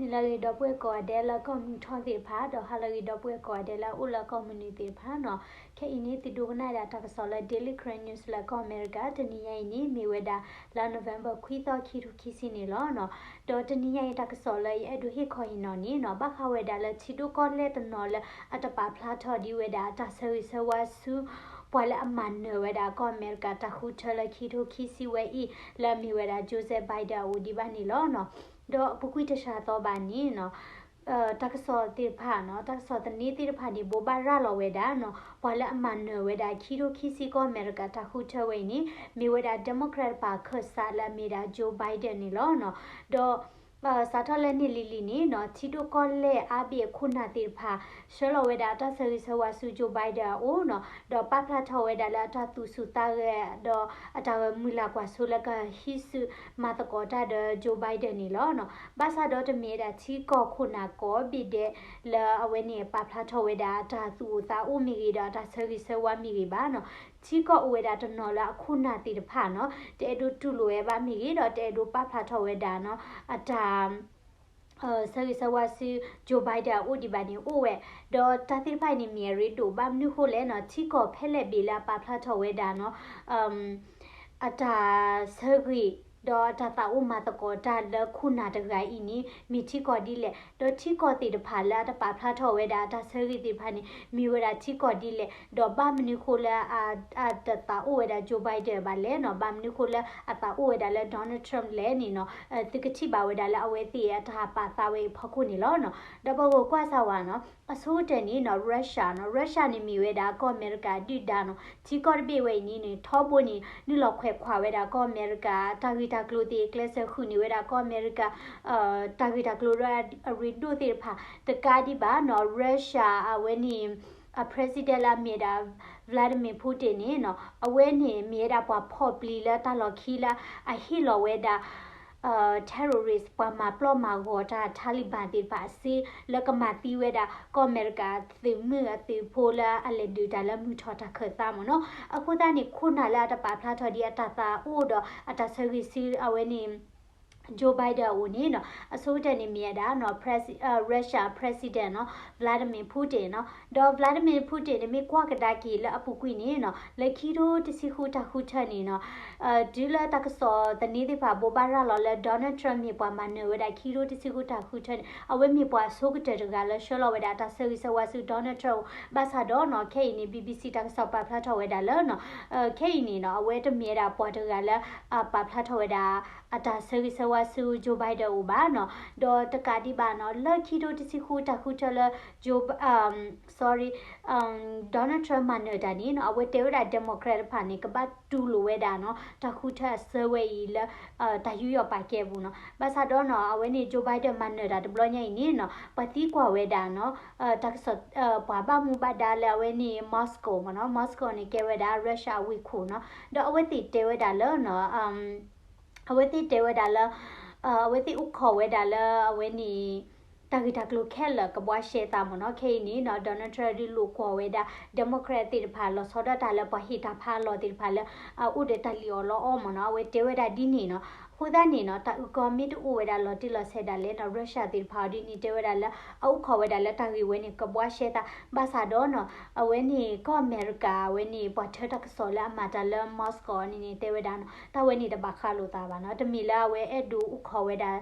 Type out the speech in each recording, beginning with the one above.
နံၤလၢအဂ့ၤ ဒီပုၢ်ဝဲၢ်ကိးဂၤဒဲးလၢကီၢ်မုၢ်ထီၣ်သ့ၣ်တဖၣ် ဒီးဟါလၢအဂ့ၤ ဒီပုၢ်ဝဲၢ်ကိးဂၤဒဲးလၢအအိၣ်လၢကီၢ်မုၢ်နုာ်သ့ၣ်တဖၣ်နီၤ. ခဲအံၤန့ၣ် သုဒိကနၣ်ဒၣ်တၢ်ကစီၣ်လၢ Daily Karen News လၢကီၢ်အမဲရကၤ တနံၤညါအံၤန့ၣ် မ့ၢ်ဝဲဒၣ်လၢ November ခွံသီ ခံထိခံဆံန့ၣ်လီၤနီၤ. ဒီးတနံၤညါအံၤတၢ်ကစီၣ်လၢယအဲၣ်ဒိးဟ့ၣ်ခီဟ့ၣ်နီၤန့ၣ်နီၤ ဘၣ်ဃးဝဲဒၣ်လၢထံဒိၣ်ကီၢ်လဲၢ်တနီၤလၢအတပာ်ဖျါထီၣ်ဒံးဝဲဒၣ်တၢ်ဆၢဂ့ၤဆၢဝါဆူ ပှၤလၢအမၤနၢၤဝဲဒၣ်ကီၢ်အမဲရကၤတၢ်ဃုထၢလၢခံထိခံဆံဝဲအံၤ လၢအမ့ၢ်ဝဲဒၣ် Joseph Biden အအိၣ်ဒံးဘၣ်န့ၣ်လီၤနီၤ. ဒီးအပူၤကွံာ်တစှၤသီဘၣ်န့ၣ်နီၤ တၢ်ကစီၣ်သ့ၣ်တဖၣ်နီၤ တၢ်ကစီၣ်သန့သ့ၣ်တဖၣ်န့ၣ် ဘိးဘၣ်ရၤလီၤဝဲဒၣ်နီၤ ပှၤလၢအမၤနၢၤဝဲဒၣ်ခံထိခံဆံကီၢ်အမဲရကၤတၢ်ဃုထၢဝဲအံၤန့ၣ် မ့ၢ်ဝဲဒၣ် Democrat တပၤခၢၣ်စးလၢအမ့ၢ်ဒၣ် Joe Biden န့ၣ်လီၤနီၤ. ဒီး စးထီၣ်လၢန့ၣ်လံၤလံၤန့ၣ်နီၤ ထံဒိၣ်ကီၢ်လဲၢ်အါဘ့ၣ်အခိၣ်နၢ်သ့ၣ်တဖၣ် ဆှၢလီၤဝဲဒၣ်အတၢ်ဆၢဂ့ၤဆၢဝါဆူ Joe Biden အအိၣ်နီၤ ဒီးပာ်ဖျါထီၣ်ဝဲဒၣ်လၢအတၢ်သူၣ်ဆူၣ်သးဂဲၤ ဒီးအတၢ်ဂဲၤမုၢ်လၢ်ကွၢ်စိလၢကဟံးစုမၤသကိးတၢ်ဒီး Joe Biden န့ၣ်လီၤနီၤ. ဘၣ်ဆၣ်ဒီးတမ့ၢ်ဝဲဒၣ်ထံကီၢ်ခိၣ်နၢ်ကိးဘ့ၣ်ဒဲး လၢအဝဲန့ၣ်ပာ်ဖျါထီၣ်ဝဲဒၣ်အတၢ်သူၣ်အိၣ်သးအိၣ်မ့ၢ်ဂ့ၤ ဒီးအတၢ်ဆၢဂ့ၤဆၢဝါမ့ၢ်ဂ့ၤဘၣ်နီၤ. ထံကီၢ်အိၣ်ဝဲဒၣ်တနီၤလၢအခိၣ်နၢ်သ့ၣ်တဖၣ်နီၤ တအဲၣ်ဒိးတူၢ်လိာ်ဝဲဘၣ်မ့ၢ်ဂ့ၤ ဒီးတအဲၣ်ဒိးပာ်ဖျါထီၣ်ဝဲဒၣ်နီၤ အတၢ် ဆၢဂ့ၤဆၢဝါဆူ Joe Biden အအိၣ်ဒံးဘၣ်န့ၣ်အိၣ်ဝဲ, ဒီးတၢ်သ့ၣ်တဖၣ်အံၤန့ၣ်မ့ၢ်အရ့ဒိၣ် ဘၣ်မနုၤဃိလဲၣ်နီၤ ထံကီၢ်ဖဲလဲၣ်ဘ့ၣ်လၢအပာ်ဖျါထီၣ်ဝဲဒၣ်နီၤ အတၢ်ဆၢဂ့ၤ ဒီးအတၢ်သးအိၣ်မၤသကိးတၢ်လၢခိၣ်နၢ်တဂၤအံၤန့ၣ် မ့ၢ်ထံကီၢ်ဒ်လဲၣ်, ဒီးထံကီၢ်သ့ၣ်တဖၣ်လၢအတပာ်ဖျါထီၣ်ဝဲဒၣ်အတၢ်ဆၢဂ့ၤသ့ၣ်တဖၣ်န့ၣ် မ့ၢ်ဝဲဒၣ်ထံကီၢ်ဒ်လဲၣ်, ဒီးဘၣ်မနုၤဃိလၢအတသးအိၣ်ဝဲဒၣ် Joe Biden ဘၣ်လဲၣ်နီၤ, ဘၣ်မနုၤဃိလၢအသးအိၣ်ဝဲဒၣ်လၢ Donald Trump လဲၣ်န့ၣ်နီၤ, သုကထံၣ်ဘၣ်ဝဲဒၣ်လၢအဝဲသ့ၣ်အတၢ်ပာ်သးဝဲအံၤဖီခိၣ်န့ၣ်လီၤနီၤ. ဒီးပကကွၢ်စၢ်ဝဲနီၤ အဆိကတၢၢ်န့ၣ်နီၤ Russia နီၤ, Russia န့ၣ်မ့ၢ်ဝဲဒၣ်ကီၢ်အမဲရကၤဒုၣ်ဒါနီၤ, ထံကီၢ်တဘ့ၣ်ဝဲအံၤန့ၣ်န့ၣ် ထီဘိန့ၣ် နုာ်လီၤခွဲးခွးဝဲဒၣ်ကီၢ်အမဲရကၤ တၢ်ဂ့ၢ်တၢ်ကျိၤသ့ၣ် ကျဲးစၢးဃုန့ၢ်ဝဲဒၣ်ကီၢ်အမဲရကၤ တၢ်ဂ့ၢ်တၢ်ကျိၤလၢအရ့ဒိၣ်သ့ၣ်တဖၣ် တကးဒံးဘၣ်နီၤ Russia အဝဲန့ၣ် အ president လၢအမ့ၢ်ဒၣ် Vladimir Putin န့ၣ်နီၤ, အဝဲန့ၣ်မ့ၢ်ဝဲဒၣ်ပှၤဖီၣ်ပျံၤလၢတၢ်လီၢ်ခံလၢအဟ့ၣ်လီၤဝဲဒၣ် terrorist ပှၤမၤပျီၢ်မၤဂီၤတၢ် Taliban သ့ၣ်တဖၣ်အစ့ လၢကမၤသံဝဲဒၣ် ကီၢ်အမဲရကၤသုးမုၢ်အသုးဖိလၢအလဲၤဒုးတၢ်လၢမုၢ်ထီၣ်တၢ်ခၢၣ်သးမ့ၢ်နီၤ. အဃိသတးန့ၣ် ခိၣ်နၢ်လၢအတပာ်ဖျါထီၣ်ဒ်အတၢ်သးအိၣ်ဒီးအတၢ်ဆၢဂ့ၤဆူအဝဲန့ၣ် Joe Biden အအိၣ်န့ၣ်နီၤ, အဆိကတၢၢ်န့ၣ်မ့ၢ်ဝဲဒၣ်နီၤ Russia president နီၤ Vladimir Putin နီၤ, ဒီး Vladimir Putin န့ၣ် မ့ၢ်ကွၢ်ကဒါက့ၤလၢအပူၤကွံာ်န့ၣ်နီၤ လၢခံထိတဆံဃုတၢ်ဃုထၢန့ၣ်နီၤ တုၤလၢတၢ်ကစီၣ်သန့သ့ၣ်တဖၣ်ဘိးဘၣ်ရၤလီၤလၢ Donald Trump မ့ၢ်ပှၤမၤနၢၤဝဲဒၣ်ခံထိတဆံဃုတၢ်ဃုထၢန့ၣ် အဝဲမ့ၢ်ပှၤအဆိကတၢၢ်တဂၤလၢဆှၢလီၤဝဲဒၣ်တၢ်ဆၢဂ့ၤဆၢဝါဆူ Donald Trump ဘၣ်ဆၣ်ဒီးနီၤ ခဲအံၤန့ၣ် BBC တၢ်ကစီၣ်ပာ်ဖျါထီၣ်ဝဲဒၣ်လၢနီၤ ခဲအံၤန့ၣ်နီၤ အဝဲတမ့ၢ်ဝဲဒၣ်ပှၤတဂၤလၢ ပာ်ဖျါထီၣ်ဝဲဒၣ် အတၢ်ဆၢဂ့ၤဆၢဝါဆူ Joe Biden အအိၣ်ဘၣ်နီၤ, ဒီးတကးဒံးဘၣ်နီၤ လၢခံထိတဆံဃုတၢ်ဃုထၢလၢ Joe sorry Donald Trump မၤနၢၤတၢ်န့ၣ်နီၤ အဝဲတဲဝဲဒၣ် Democrat တဖၣ်န့ၣ် ကဘၣ်တူၢ်လိာ်ဝဲဒၣ်နီၤ တၢ်ဃုထၢအစၢၤဝဲအံၤလၢ တၢ်ယူးယီၣ်ပာ်ကဲပူၤနီၤ. ဘၣ်ဆၣ်ဒီးနီၤ အဝဲန့ၣ် Joe Biden မၤနၢၤတၢ်တဘျီညါအံၤန့ၣ်နီၤ ပှၤသံကွၢ်ဝဲဒၣ်နီၤ တၢ်ကစီၣ် ပှၤဘၣ်မူဘၣ်ဒါလၢအဝဲန့ၣ် Moscow မ့ၢ်နီၤ Moscow န့ၣ်ကဲဝဲဒၣ် Russia အဝ့ၢ်ခိၣ်နီၤ, ဒီးအဝဲသ့ၣ်တဲဝဲဒၣ်လၢနီၤ အဝဲသ့ၣ်တဲဝဲဒၣ်လၢ အဝဲသ့ၣ်အိၣ်ခိးဝဲဒၣ်လၢအဝဲန့ၣ် တၢ်ဂ့ၢ်တၢ်ကျိၤခဲလၢာ်ကဘှါရှဲသးမ့ၢ်နီၤ. ခဲအံၤန့ၣ်နီၤ Donald Trump ဒုးလိာ်ကွီၢ်ဝဲဒၣ် Democrat သ့ၣ်တဖၣ် လီၤဆီဒၣ်တၢ်လၢပှၤဟ့ၣ်တၢ်ဖးအလီၢ်သ့ၣ်တဖၣ်လၢ အအိၣ်ဒီးတၢ်လံၣ်အီၣ်လီအီမ့ၢ်နီၤ အဝဲတဲဝဲဒၣ်ဒ်န့ၣ်နီၤ. အဃိသတးန့ၣ်နီၤ တၢ်အုၣ်ကီၤမ့ၢ်တအိၣ်ဝဲဒၣ်လီၤတံၢ်လီၤဆဲးဒၣ်လဲာ်နီၤ Russia သ့ၣ်တဖၣ်အီၤဒ်န့ၣ် တဲဝဲဒၣ်လၢ အအိၣ်ခိးဝဲဒၣ်လၢတၢ်ဂ့ၢ်ဝဲန့ၣ် ကဘှါရှဲသး ဘၣ်ဆၣ်ဒီးနီၤ အဝဲန့ၣ် ကီၢ်အမဲရကၤ အဝဲန့ၣ် ပှၤထၢတၢ်ကစီၣ်လၢအမၤတၢ်လၢ Moscow န့ၣ်န့ၣ် တဲဝဲဒၣ်နီၤ တၢ်ဝဲန့ၣ်တဘၣ်ဃးလိာ်သးဘၣ်နီၤ တမ့ၢ်လၢအဝဲအဲၣ်ဒိးအိၣ်ခိးဝဲဒၣ်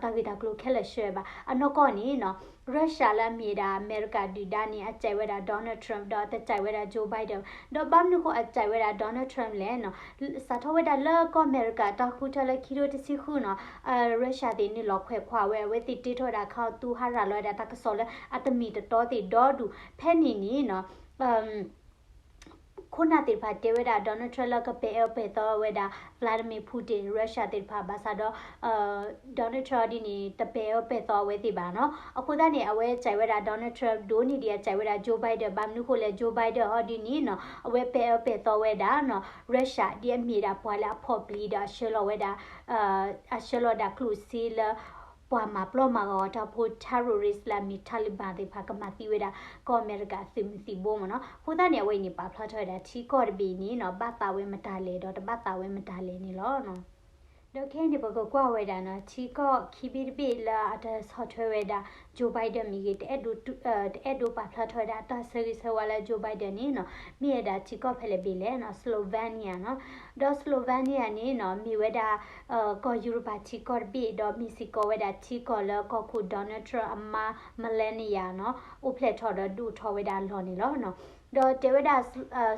တၢ်ဂ့ၢ်တၢ်ကျိၤခဲလၢာ်ဆှၢဘၣ်. အနီၢ်ကီၢ်န့ၣ်နီၤ Russia လၢအမ့ၢ်ဒၣ်အမဲရကၤဒုၣ်ဒါန့ၣ် အကြိုက်ဝဲဒၣ် Donald Trump ဒီးတကြိုက်ဝဲဒၣ် Joe Biden ဒီးဘၣ်မနုၤဃိအကြိုက်ဝဲဒၣ် Donald Trump လဲၣ်နီၤ စးထီၣ်ဝဲဒၣ်လၢကီၢ်အမဲရကၤတၢ်ဃုထၢလၢခံထိတဆံဃုနီၤ Russia သ့ၣ်နုာ်လီၤခွဲးခွးဝဲ အဝဲသ့ၣ်တ့ထီၣ်ဝဲဒၣ်ခါသူဟးရၤလီၤဝဲဒၣ်တၢ်ကစီၣ်လၢအတမံၤတတီသ့ၣ်ဒီဒူၣ် ဖဲန့ၣ်န့ၣ်နီၤ ခိၣ်နၢ်သ့ၣ်တဖၣ်တဲဝဲဒၣ် Donald Trump လၢကပဲာ်အၢပဲာ်သီဝဲဒၣ် Vladimir Putin Russia သ့ၣ်တဖၣ်ဘၣ်ဆၣ်ဒီး Donald Trump ဒ်န့ၣ် တပဲာ်အၢပဲာ်သီအဝဲသ့ၣ်ဘၣ်နီၤ. အဃိသတးန့ၣ် အဝဲကြိုက်ဝဲဒၣ် Donald Trump ဒိၣ်န့ၢ်ဒံးအကြိုက်ဝဲဒၣ် Joe Biden ဘၣ်မနုၤဃိလဲၣ် Joe Biden ဟီဒ်န့ၣ်နီၤ အဝဲပဲာ်အၢပဲာ်သီဝဲဒၣ်နီၤ Russia ဒ်အမ့ၢ်ဒၣ်ပှၤလၢအဖီၣ်ပျံၤဒီးအဆှၢလီၤဝဲဒၣ် အဆှၢလီၤဒၣ်ကျိၣ်စ့လၢ ပှၤမၤပျီမၤဂီၤတၢ်ဖိ terrorist လၢအမ့ၢ် Taliban သ့ၣ်တဖၣ် ကမၤသံဝဲဒၣ် ကီၢ်အမဲရကၤသုးမုၢ်သံၣ်ဘိမ့ၢ်နီၤ. အဃိသတးန့ၣ် အဝဲအံၤန့ၣ် ပာ်ဖျါထီၣ်ဝဲဒၣ်ထံကီၢ်တဘ့ၣ်န့ၣ်နီၤ ဘၣ်သးဝဲမတၤလဲၣ်ဒီးတဘၣ်သးဝဲမတၤလဲၣ်န့ၣ်လီၤ. ဒီးခဲအံၤန့ၣ် ပကကွၢ်ဝဲဒၣ်နီၤ ထံကီၢ်ခံဘ့ၣ်တဘ့ၣ်လၢအတဆီၣ်ထွဲဝဲဒၣ် Joe Biden မ့ၢ်ဂ့ၤ တအဲၣ်ဒိး တအဲၣ်ဒိးပာ်ဖျါထီၣ်ဝဲဒၣ်တၢ်ဆၢဂ့ၤဆၢဝါလၢ Joe Biden န့ၣ်နီၤ မ့ၢ်ဝဲဒၣ်ထံကီၢ်ဖဲလဲၣ်ဘ့ၣ်လဲၣ်နီၤ Slovenia နီၤ. ဒီး Slovenia န့ၣ်နီၤ မ့ၢ်ဝဲဒၣ် ကီၢ်ယူရပၤထံကီၢ်တဘ့ၣ် ဒီးမ့ၢ်စ့ၢ်ကီးဝဲဒၣ်ထံကီၢ်လၢကီၢ်ခိၣ် Donald Trump အမါ Melania နီၤ အိၣ်ဖျဲၣ်ထီၣ်ဒီးဒိၣ်ထီၣ်ဝဲဒၣ်အလီၢ်န့ၣ်လီၤ. ဒီးတဲဝဲဒၣ်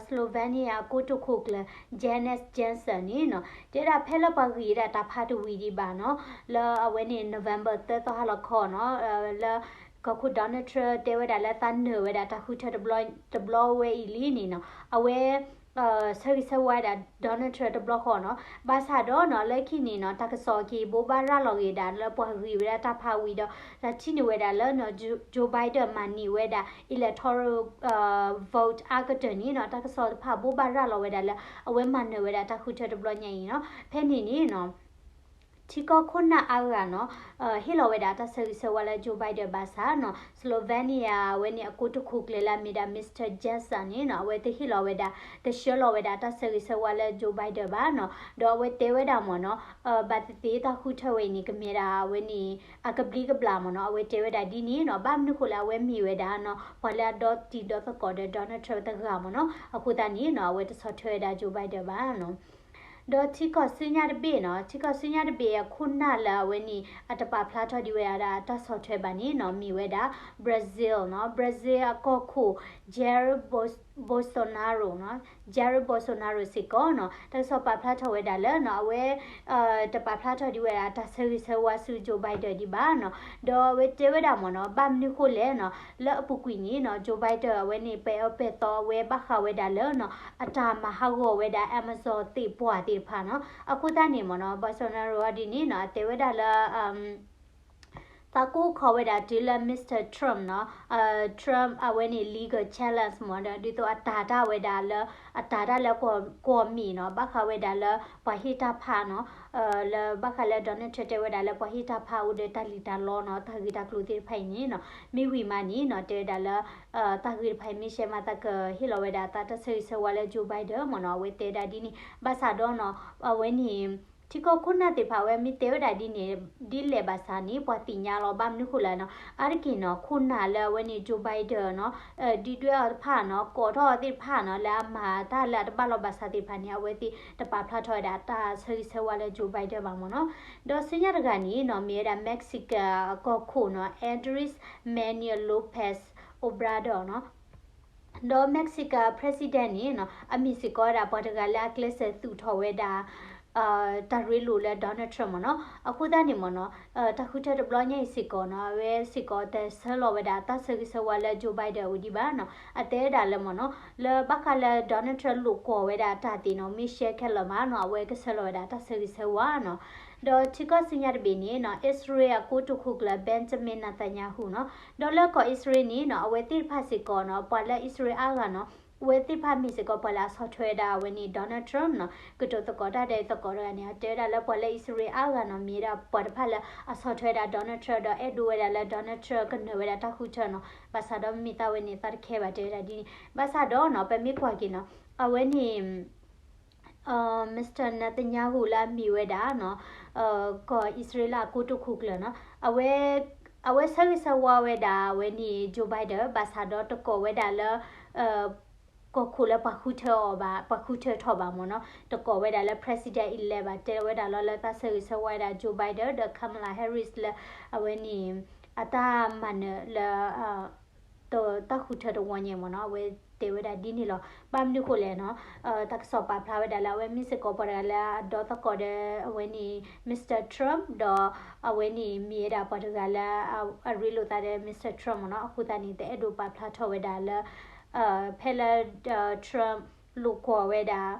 Slovenia အကိတိာ်ခိၣ်ကျၢၢ် Janez Janša န့ၣ်နီၤ တဲဝဲဒၣ်ဖဲလၢပှၤဂံၢ်ဝဲဒၣ်တၢ်ဖးတဝံၤဒံးဘၣ်နီၤ လၢအဝဲန့ၣ် November သၢသီဟါလီၤခီနီၤ လၢ ကီၢ်ခိၣ် Donald Trump တဲဝဲဒၣ်လၢသးနၢၤဝဲဒၣ်တၢ်ဃုထၢတဘျီ တဘျီဝဲအံၤလံန့ၣ်နီၤ အဝဲ ဆၢဂ့ၤဆၢဝါဝဲဒၣ် Donald Trump တဘျီဃီနီၤ. ဘၣ်ဆၣ်ဒီးနီၤ လၢခံန့ၣ်နီၤ တၢ်ကစီၣ်က့ၤဘိးဘၣ်ရၤလီၤက့ၤဒၣ်လၢပှၤဂံၢ်ဝဲဒၣ်တၢ်ဖးဝံၤဒီး တၢ်ထံၣ်န့ၢ်ဝဲဒၣ်လၢနီၤ Joe Biden မၤန့ၢ်ဝဲဒၣ် electoral vote အါကတၢၢ်န့ၣ်နီၤ တၢ်ကစီၣ်တဖၣ်ဘိးဘၣ်ရၤလီၤဝဲဒၣ်လၢ အဝဲမၤနၢၤဝဲဒၣ်တၢ်ဃုထၢတဘျီညါအံၤနီၤ. ဖဲန့ၣ်န့ၣ်နီၤ ထံကီၢ်ခိၣ်နၢ်အါဂၤနီၤ ဟ့ၣ်လီၤဝဲဒၣ်တၢ်ဆၢဂ့ၤဆၢဝါလၢ Joe Biden ဘၣ်ဆၣ်နီၤ Slovenia အဝဲန့ၣ်အကိတိာ်ခိၣ်ကျၢၢ်လၢအမ့ၢ်ဒၣ် Mister Janša န့ၣ်နီၤ အဝဲတဟ့ၣ်လီၤဝဲဒၣ် တဆှၢလီၤဝဲဒၣ်တၢ်ဆၢဂ့ၤဆၢဝါလၢ Joe Biden ဘၣ်နီၤ. ဒီးအဝဲတဲဝဲဒၣ်မ့ၢ်နီၤ ဘၣ်သ့ၣ်သ့ၣ်တၢ်ဃုထၢဝဲအံၤန့ၣ် ကမ့ၢ်ဒၣ်အဝဲန့ၣ် အကဘျံးကဘျၣ်မ့ၢ်နီၤ အဝဲတဲဝဲဒၣ်ဒ်န့ၣ်နီၤ ဘၣ်မနုၤဃိလဲၣ် အဝဲမ့ၢ်ဝဲဒၣ်နီၤ ပှၤလၢအဒီတံၤဒီသကိးဒီး Donald Trump တဂၤမ့ၢ်နီၤ အဃိသတးန့ၣ်နီၤ အဝဲတဆီၣ်ထွဲဝဲဒၣ် Joe Biden ဘၣ်နီၤ. ဒီးထံကီၢ်ဆူညါတဘ့ၣ်နီၤ ထံကီၢ်ဆူညါတဘ့ၣ်အခိၣ်နၢ်လၢအဝဲန့ၣ် အတပာ်ဖျါထီၣ်ဒံးဝဲဒၣ်တၢ်ဆီၣ်ထွဲဘၣ်န့ၣ်နီၤ မ့ၢ်ဝဲဒၣ် Brazil နီၤ Brazil အကီၢ်ခိၣ် Jair Bos- Bolsonaro နီၤ Jair Bolsonaro စ့ၢ်ကီးနီၤ တၢ်ကစီၣ်ပာ်ဖျါထီၣ်ဝဲဒၣ်လၢနီၤ အဝဲ တပာ်ဖျါထီၣ်ဒံးဝဲဒၣ်တၢ်ဆၢဂ့ၤဆၢဝါဆူ Joe Biden ဒံးဘၣ်နီၤ. ဒီးအဝဲတဲဝဲဒၣ်မ့ၢ်နီၤ ဘၣ်မနုၤဃိလဲၣ်နီၤ လၢအပူၤကွံာ်န့ၣ်နီၤ Joe Biden အဝဲန့ၣ် ပဲာ်အၢပဲာ်သီအဝဲဘၣ်ဃးဝဲဒၣ်လၢနီၤ အတၢ်မၤဟးဂီၤဝဲဒၣ် Amazon သ့ၣ်ပှၢ်သ့ၣ်တဖၣ်နီၤ. အဃိသတးန့ၣ်မ့ၢ်နီၤ Bolsonaro ဒ်န့ၣ်နီၤ အတဲဝဲဒၣ်လၢ သးကိးခီဝဲဒၣ်တုၤလၢ Mister Trump နီၤ Trump အဝဲန့ၣ် legal challenge မ့ၢ်ဒီး ဒ်သိးအတၢ်တၢ်ဝဲဒၣ်လၢ အတၢ်တၢ်လၢကွီၢ်မ့ၢ်နီၤ ဘၣ်ဃးဝဲဒၣ်လၢပှၤဟ့ၣ်တၢ်ဖးနီၤ လၢဘၣ်ဃးလၢ Donald Trump တဲဝဲဒၣ်လၢပှၤဟ့ၣ်တၢ်ဖးအိၣ်ဒီးတၢ်လံၣ်တၢ်လီနီၤ တၢ်ဂ့ၢ်တၢ်ကျိၤသ့ၣ်တဖၣ်အံၤန့ၣ်နီၤ မ့ၢ်ဝံၤမးန့ၣ်နီၤ တဲဝဲဒၣ်လၢ တၢ်ဂ့ၢ်တဖၣ်အံၤမ့ၢ်ရှဲမး သးကဟ့ၣ်လီၤဝဲဒၣ်သးတၢ်ဆၢဂ့ၤဆၢဝါလၢ Joe Biden မ့ၢ်နီၤ အဝဲတဲဒၣ်ဒ်န့ၣ် ဘၣ်ဆၣ်ဒီးနီၤ အဝဲန့ၣ် ထံကီၢ်ခိၣ်နၢ်သ့ၣ်တဖၣ်အဝဲမ့ၢ်တဲဝဲဒၣ်ဒ်န့ၣ် ဒ်လဲၣ်ဘၣ်ဆၣ်န့ၣ် ပှၤသ့ၣ်ညါလီၤ ဘၣ်မနုၤဃိလဲၣ်နီၤ အါတက့ၢ်နီၤ ခိၣ်နၢ်လၢအဝဲန့ၣ် Joe Biden နီၤ ဒုၣ်ဒွဲၣ်အီၤတဖၣ်နီၤ ကိးထီၣ်အီၤသ့ၣ်တဖၣ်နီၤ လၢအမၤတၢ်လၢအတဘၣ်လီၤဘၣ်ဆၣ်သ့ၣ်တဖၣ်န့ၣ် အဝဲသ့ၣ်တပာ်ဖျါထီၣ်ဝဲဒၣ်တၢ်ဆၢဂ့ၤဆၢဝါလၢ Joe Biden ဘၣ်မ့ၢ်နီၤ. ဒီးဆူညါတဂၤန့ၣ်နီၤ မ့ၢ်ဝဲဒၣ် Mexico အကီၢ်ခိၣ်နီၤ Andres Manuel Lopez Obrador နီၤ ဒီး Mexico President န့ၣ်နီၤ အမ့ၢ်စ့ၢ်ကီးဝဲဒၣ်ပှၤတဂၤလၢအကျဲးစၢးသူၣ်ထီၣ်ဝဲဒၣ် တၢ်ရ့လိာ်လၢ Donald Trump မ့ၢ်နီၤ. အဃိသတးန့ၣ်မ့ၢ်နီၤ တၢ်ဃုထၢတဘျီညါအံၤစ့ၢ်ကီးနီၤ အဝဲစ့ၢ်ကီးတဆှၢလီၤဝဲဒၣ်တၢ်ဆၢဂ့ၤဆၢဝါလၢ Joe Biden အိၣ်ဒံးဘၣ်နီၤ. အတဲဝဲဒၣ်လၢမ့ၢ်နီၤ လၢဘၣ်ဃးလၢ Donald Trump လိာ်ကွီၢ်ဝဲဒၣ်တၢ်သ့ၣ်နီၤ မ့ၢ်ရှဲခဲလၢာ်မးနီၤ အဝဲကဆှၢလီၤဝဲဒၣ်တၢ်ဆၢဂ့ၤဆၢဝါနီၤ. ဒီးထံကီၢ်ဆူညါတဘ့ၣ်န့ၣ်နီၤ အံၣ်စရ့လးအကိတိာ်ခိၣ်ကျၢၢ် Benjamin Netanyahu နီၤ ဒီးလၢကီၢ်အံၣ်စရ့လးန့ၣ်နီၤ အဝဲသ့ၣ်တဖၣ်စ့ၢ်ကီးနီၤ ပှၤလၢအံၣ်စရ့လးအါဂၤနီၤ အဝဲသ့ၣ်တဖၣ်မ့ၢ်စ့ၢ်ကီးပှၤလၢအဆီၣ်ထွဲဝဲဒၣ်အဝဲန့ၣ် Donald Trump နီၤ ကတိၤသကိးတၢ်ဒီးသကိးတဂၤန့ၣ် အတဲဝဲဒၣ်လၢပှၤလၢအံၣ်စရ့လးအါဂၤနီၤ မ့ၢ်ဝဲဒၣ်ပှၤတဖၣ်လၢအဆီၣ်ထွဲဝဲဒၣ် Donald Trump ဒီးအဲၣ်ဒိးဝဲဒၣ်လၢ Donald Trump ကနၢၤဝဲဒၣ်တၢ်ဃုထၢနီၤ. ဘၣ်ဆၣ်ဒီးမ့ၢ်သးဝဲန့ၣ် သးတခဲဘၣ်တဲဝဲဒၣ်ဒ်န့ၣ် ဘၣ်ဆၣ်ဒီးနီၤ ပမ့ၢ်ကွၢ်က့ၤနီၤ အဝဲန့ၣ် Mister Netanyahu လၢအမ့ၢ်ဝဲဒၣ်နီၤ ကီၢ်အံၣ်စရ့လးအကိတိာ်ခိၣ်ကျၢၢ်နီၤ အဝဲ အဝဲဆၢဂ့ၤဆၢဝါဝဲဒၣ်အဝဲန့ၣ် Joe Biden ဘၣ်ဆၣ်ဒီးတကိးဝဲဒၣ်လၢ ကီၢ်ခိၣ်လၢပှၤဃုထၢအီၤဘၣ် ပှၤဃုထၢထီၣ်ဘၣ်မ့ၢ်နီၤ တကိးဝဲဒၣ်လၢ President elect ဘၣ် တဲဝဲဒၣ်လီၤလၢသးဆၢဂ့ၤဆၢဝါဝဲဒၣ် Joe Biden ဒီး Kamala Harris လၢ အဝဲန့ၣ် အတၢ်မၤနၢၤလၢ တၢ်ဃုထၢတဝီညါမ့ၢ်နီၤ အဝဲတဲဝဲဒၣ်ဒ်န့ၣ်လီၤ. ဘၣ်မနုၤဃိလဲၣ်နီၤ တၢ်ကစီၣ်ပာ်ဖျါဝဲဒၣ်လၢအဝဲမ့ၢ်စ့ၢ်ကီးပှၤတဂၤလၢအဒီသကိးဒီးအဝဲန့ၣ် Mister Trump ဒီးအဝဲန့ၣ်မ့ၢ်ဝဲဒၣ်ပှၤတဂၤလၢ အရ့လိာ်သးဒီး Mister Trump မ့ၢ်နီၤ အဃိသတးန့ၣ် တအဲၣ်ဒိးပာ်ဖျါထီၣ်ဝဲဒၣ်လၢ ဖဲလၢ Trump လိာ်ကွီၢ်ဝဲဒၣ်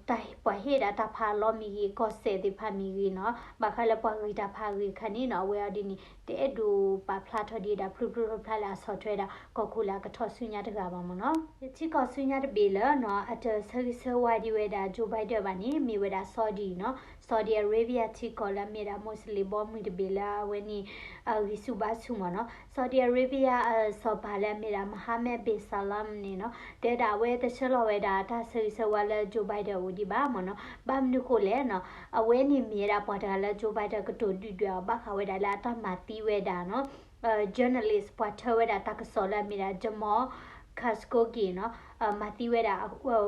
တၢ်ပှၤဟ့ၣ်ဒၣ်တၢ်ဖးအလီၢ်မ့ၢ်ဂ့ၤ ကီၢ်စဲၣ်သ့ၣ်တဖၣ်မ့ၢ်ဂ့ၤနီၤ ဘၣ်ဃးလၢပှၤဂ့ၤတၢ်ဖးအဂ့ၢ်အခါန့ၣ်နီၤ အဝဲအီၤဒ်န့ၣ် တအဲၣ်ဒိးပာ်ဖျါထီၣ်ဒံးဒၣ်ဖျိဖျိဖျါဖျါလၢအဆီၣ်ထွဲဒၣ် ကီၢ်ခိၣ်လၢအကထီၣ်ဆူညါတဂၤဘၣ်မ့ၢ်နီၤ. ထံကီၢ်ဆူညါတဘ့ၣ်လၢနီၤ အတဆၢဂ့ၤဆၢဝါဒံးဝဲဒၣ် Joe Biden ဘၣ်န့ၣ် မ့ၢ်ဝဲဒၣ် Saudi နီၤ Saudi Arabia ထံကီၢ်လၢအမ့ၢ်ဒၣ် Muslim ဘီမုၢ်တဘ့ၣ်လၢအဝဲန့ၣ် ဂံၢ်ဆူၣ်ဘါဆူၣ်မ့ၢ်နီၤ Saudi Arabia အစီၤပၤလၢအမ့ၢ်ဒၣ် Mohammed bin Salman န့ၣ်နီၤ တဲဒၣ်အဝဲတဆှၢလီၤဝဲဒၣ်တၢ်ဆၢဂ့ၤဆၢဝါလၢ Joe Biden အိၣ်ဒံးဘၣ်မ့ၢ်နီၤ. ဘၣ်မနုၤဃိလဲၣ်နီၤ, အဝဲန့ၣ်မ့ၢ်ဝဲဒၣ်ပှၤတဂၤလၢ Joe Biden ကတိၤဒုၣ်ဒွဲၣ်အီၤ ဘၣ်ဃးဝဲဒၣ်လၢအတၢ်မၤသံဝဲဒၣ်နီၤ journalist ပှၤထၢဝဲဒၣ်တၢ်ကစီၣ်လၢအမ့ၢ်ဒၣ် Jamal Khashoggi နီၤ, မၤသံဝဲဒၣ်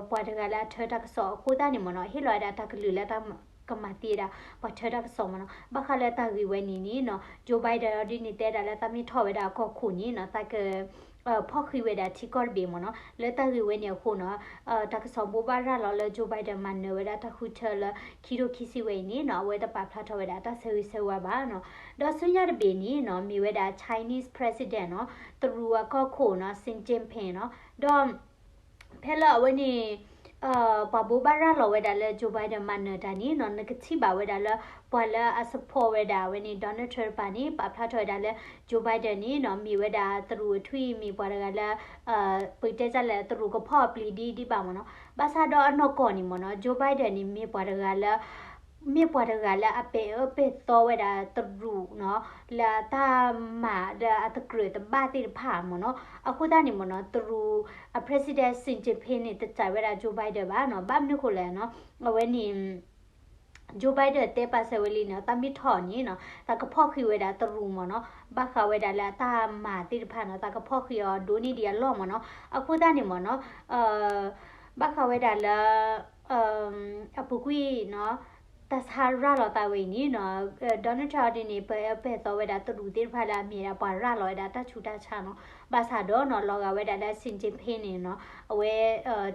ပှၤတဂၤလၢအထၢတၢ်ကစီၣ်အဃိသတးန့ၣ်မ့ၢ်နီၤ, ဟ့ၣ်လီၤဝဲဒၣ်တၢ်ကလုၢ်လၢတၢ်ကမၤသံဝဲဒၣ် ပှၤထၢတၢ်ကစီၣ်မ့ၢ်နီၤ. ဘၣ်ဃးလၢတၢ်ဂ့ၢ်ဝဲန့ၣ်န့ၣ်နီၤ Joe Biden ဒ်န့ၣ်တဲဒၣ်လၢသးမ့ၢ်ထီၣ်ဝဲဒၣ်အကီၢ်ခိၣ်န့ၣ်နီၤ သးက ဖီၣ်ဃံးဝဲဒၣ်ထံကီၢ်တဘ့ၣ်မ့ၢ်နီၤ. လၢတၢ်ဂ့ၢ်ဝဲန့ၣ်အဃိနီၤ တၢ်ကစီၣ်ဘိးဘၣ်ရၤလီၤလၢ Joe Biden မၤနၢၤဝဲဒၣ်တၢ်ဃုထၢလၢခံထိခံဆံဝဲအံၤန့ၣ်နီၤ အဝဲတပာ်ဖျါထီၣ်ဝဲဒၣ်တၢ်ဆၢဂ့ၤဆၢဝါဘၣ်နီၤ. ဒီးဆူညါတဘ့ၣ်န့ၣ်နီၤ မ့ၢ်ဝဲဒၣ် Chinese president နီၤ တရူးအကီၢ်ခိၣ်နီၤ Xi Jinping နီၤ. ဒီး ဖဲလၢအဝဲန့ၣ် ပှၤဘိးဘၣ်ရၤလီၤဝဲဒၣ်လၢ Joe Biden မၤနၢၤတၢ်န့ၣ်နီၤ နကထံၣ်ဘၣ်ဝဲဒၣ်လၢ ပှၤလၢအ support ဝဲဒၣ်အဝဲန့ၣ် Donald Trump တဖၣ်န့ၣ် ပာ်ဖျါထီၣ်ဝဲဒၣ်လၢ Joe Biden န့ၣ်နီၤ မ့ၢ်ဝဲဒၣ်တရူးအထွံၣ် မ့ၢ်ပှၤတဂၤလၢ ပတဲတၢ်လဲၣ် တရူးကဖီၣ်အပျံၤဒံးဒံးဘၣ်မ့ၢ်နီၤ. ဘၣ်ဆၣ်ဒီးအနီၢ်ကီၢ်န့ၣ်မ့ၢ်နီၤ Joe Biden န့ၣ် မ့ၢ်ပှၤတဂၤလၢ မ့ၢ်ပှၤတဂၤလၢအပဲာ်အၢပဲာ်သီဝဲဒၣ်တရူးနီၤ လၢအတၢ်မၤဒီးအတကြၢးတဘၣ်သ့ၣ်တဖၣ်မ့ၢ်နီၤ. အဃိသတးန့ၣ်မ့ၢ်နီၤ တရူးအ president Xi Jinping န့ၣ် တစံးဝဲဒၣ် Joe Biden ဘၣ်နီၤ. ဘၣ်မနုၤဃိလဲၣ်နီၤ အဝဲန့ၣ် Joe Biden တဲပာ်စၢၤဝဲလံနီၤ သးမ့ၢ်ထီၣ်န့ၣ်နီၤ သးကဖီၣ်ဃံးဝဲဒၣ်တရူးမ့ၢ်နီၤ. ဘၣ်ဃးဝဲဒၣ်လၢအတၢ်မၤသ့ၣ်တဖၣ်နီၤ သးကဖီၣ်ဃံးအီၤဒိၣ်န့ၢ်ဒံးအလီၢ်မ့ၢ်နီၤ. အဃိသတးန့ၣ်မ့ၢ်နီၤ ဘၣ်ဃးဝဲဒၣ်လၢ အပူၤကွံာ်နီၤ တၢ်ဆါရၤလီၤသးဝဲအံၤန့ၣ်နီၤ Donald Trump ဒ်န့ၣ် ပဲာ်အၢပဲာ်သီဝဲဒၣ်တရူးသ့ၣ်တဖၣ်လၢအမ့ၢ်ဒၣ်ပှၤရၤလီၤဝဲဒၣ်တၢ်ဆူးတၢ်ဆါနီၤ. ဘၣ်ဆၣ်ဒီးနီၤ လီၤဂာ်ဝဲဒၣ်လၢ Xi Jinping န့ၣ်နီၤ အဝဲ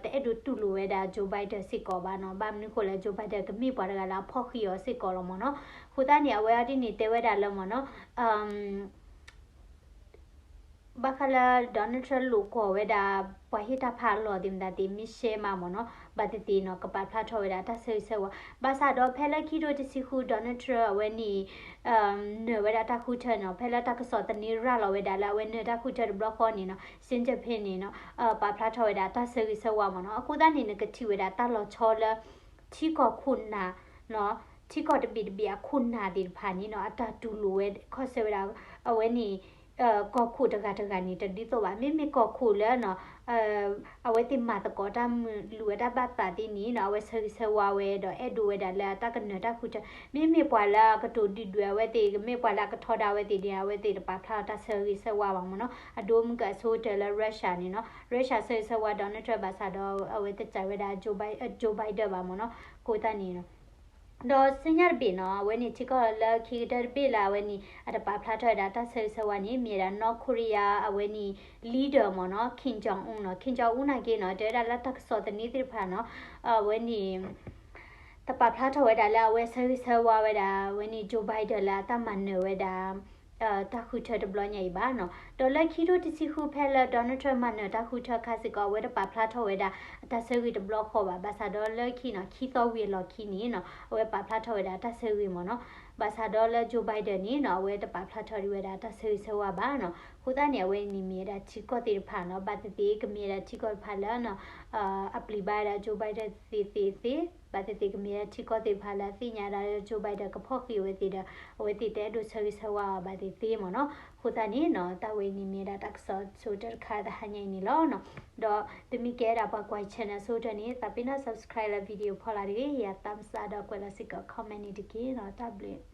တအဲၣ်ဒိးတူၢ်လိာ်ဝဲဒၣ် Joe Biden စ့ၢ်ကီးဘၣ်နီၤ. ဘၣ်မနုၤဃိလဲၣ် Joe Biden ကမ့ၢ်ပှၤတဂၤလၢအဖီၣ်ဃံးအီၤစ့ၢ်ကီးလီၤမ့ၢ်နီၤ. အဃိသတးန့ၣ် အဝဲအဒ်န့ၣ်တဲဝဲဒၣ်လၢမ့ၢ်နီၤ ဘၣ်ဃးလၢ Donald Trump လိာ်ကွီၢ်ဝဲဒၣ် ပှၤဟ့ၣ်တၢ်ဖးအလီၢ်သ့ၣ်မတၤသ့ၣ် မ့ၢ်ရှဲမးမ့ၢ်နီၤ ဘၣ်သ့ၣ်သ့ၣ်နီၤ ကပာ်ဖျါထီၣ်ဝဲဒၣ်တၢ်ဆၢဂ့ၤဆၢဝါ. ဘၣ်ဆၣ်ဒီးဖဲလၢခံထိတဆံဃု Donald Trump အဝဲန့ၣ် နၢၤဝဲဒၣ်တၢ်ဃုထၢနီၤ ဖဲလၢတၢ်ကစီၣ်သန့ရၤလီၤဝဲဒၣ်လၢ အဝဲနၢၤတၢ်ဃုထၢတဘျီဃီန့ၣ်နီၤ Xi Jinping န့ၣ်နီၤ ပာ်ဖျါထီၣ်ဝဲဒၣ်တၢ်ဆၢဂ့ၤဆၢဝါမ့ၢ်နီၤ. အဃိသတးန့ၣ် နကထံၣ်ဝဲဒၣ်တၢ်လီၤဆီလၢ ထံကီၢ်ခိၣ်နၢ် ထံကီၢ်တဘ့ၣ်တဘ့ၣ်အခိၣ်နၢ်သ့ၣ်တဖၣ်န့ၣ်နီၤ အတၢ်တူၢ်လိာ်ဝဲခီဆၢဝဲဒၣ် အဝဲန့ၣ် ကီၢ်ခိၣ်တဂၤတဂၤန့ၣ် တဒ်သိးဘၣ်. မ့မ့ၢ်ကီၢ်ခိၣ်လၢ အဝဲသ့ၣ်မၤသကိးတၢ်မုာ်လုၢ်ဝဲတၢ်ဘၣ်သးသ့ၣ်န့ၣ်နီၤ အဝဲဆၢဂ့ၤဆၢဝါဝဲဒီးအဲၣ်ဒိးဝဲဒၣ်လၢအတၢ်ကနၢၤတၢ်ဃုထၢ. မ့မ့ၢ်ပှၤလၢအကတိၤဒုၣ်ဒွဲၣ်အဝဲသ့ၣ် မ့ၢ်ပှၤလၢအကထီဒါအဝဲသ့ၣ်န့ၣ် အဝဲသ့ၣ်တပာ်ဖျါထီၣ်တၢ်ဆၢဂ့ၤဆၢဝါဘၣ်မ့ၢ်နီၤ. အဒိမုၢ်ကၢအဆိကတၢၢ်လၢ Russia န့ၣ်နီၤ Russia ဆၢဂ့ၤဆၢဝါ Donald Trump ဘၣ်ဆၣ်ဒီး အဝဲတစံးဝဲဒၣ် Joe Bi- Joe Biden ဘၣ်မ့ၢ်နီၤ. အဃိသတးန့ၣ် ဒီးဆူညါတဘ့ၣ်နီၤ အဝဲန့ၣ်ထံကီၢ်လၢခံကတၢၢ်တဘ့ၣ်လၢအဝဲန့ၣ် အတပာ်ဖျါထီၣ်ဝဲဒၣ်တၢ်ဆၢဂ့ၤဆၢဝါန့ၣ် မ့ၢ်ဝဲဒၣ် North Korea အဝဲန့ၣ် leader မ့ၢ်နီၤ Kim Jong Un နီၤ. Kim Jong Un နာ်က့နီၤ တဲဝဲဒၣ်လၢတၢ်ကစီၣ်သန့သ့ၣ်တဖၣ်နီၤ အဝဲန့ၣ် တပာ်ဖျါထီၣ်ဝဲဒၣ်လၢအဝဲဆၢဂ့ၤဆၢဝါဝဲဒၣ် အဝဲန့ၣ် Joe Biden လၢအတၢ်မၤနၢၤဝဲဒၣ် တၢ်ဃုထၢတဘျီညါအံၤဘၣ်နီၤ. ဒီးလၢခံထိတဆံဃုဖဲလၢ Donald Trump မၤနၢၤတၢ်ဃုထၢအခါစ့ၢ်ကီး အဝဲတပာ်ဖျါထီၣ်ဝဲဒၣ်အတၢ်ဆၢဂ့ၤတဘျီဃီဘၣ်. ဘၣ်ဆၣ်ဒီးလၢခံနီၤ ခံသီဝံၤအလီၢ်ခံန့ၣ်နီၤ အဝဲပာ်ဖျါထီၣ်ဝဲဒၣ်တၢ်ဆၢဂ့ၤမ့ၢ်နီၤ. ဘၣ်ဆၣ်ဒီးလၢ Joe Biden န့ၣ်နီၤ အဝဲတပာ်ဖျါထီၣ်ဒံးဝဲဒၣ်တၢ်ဆၢဂ့ၤဆၢဝါဘၣ်နီၤ. အဃိသတးန့ၣ် အဝဲန့ၣ်မ့ၢ်ဝဲဒၣ်ထံကီၢ်သ့ၣ်တဖၣ်နီၤ ဘၣ်သ့ၣ်သ့ၣ်ကမ့ၢ်ဝဲဒၣ်ထံကီၢ်တဖၣ်လၢ အပျံၤဘၣ်ဝဲဒၣ် Joe Biden သ့သ့သ့, ဘၣ်သ့ၣ်သ့ၣ်ကမ့ၢ်ဝဲဒၣ်ထံကီၢ်သ့ၣ်တဖၣ်လၢအသ့ၣ်ညါဒၣ်လၢ Joe Biden ကဖီၣ်ဃံးအဝဲသ့ၣ်ဒီး အဝဲသ့ၣ်တအဲၣ်ဒိးဆၢဂ့ၤဆၢဝါအီၤဘၣ်သ့ၣ်သ့မ့ၢ်နီၤ. အဃိသတးန့ၣ်နီၤ တၢ်ဝဲအံၤန့ၣ်မ့ၢ်ဝဲဒၣ်တၢ်ကစီၣ်ဆိကတၢၢ်တခါတဟါညါအံၤန့ၣ်လီၤနီၤ. ဒီးသုမ့ၢ်ကဲဝဲဒၣ်ပှၤကွၢ် channel ဆိကတၢၢ်န့ၣ် သးပ့ၤနီၣ် subscribe လၢ video ဖီလာ်တဂ့ၤ, ယၤ thumbs up ဒီးကွဲးလီၤစ့ၢ်ကီး comment န့ၣ်တက့ၢ်နီၤ. တၢ်ဘျုး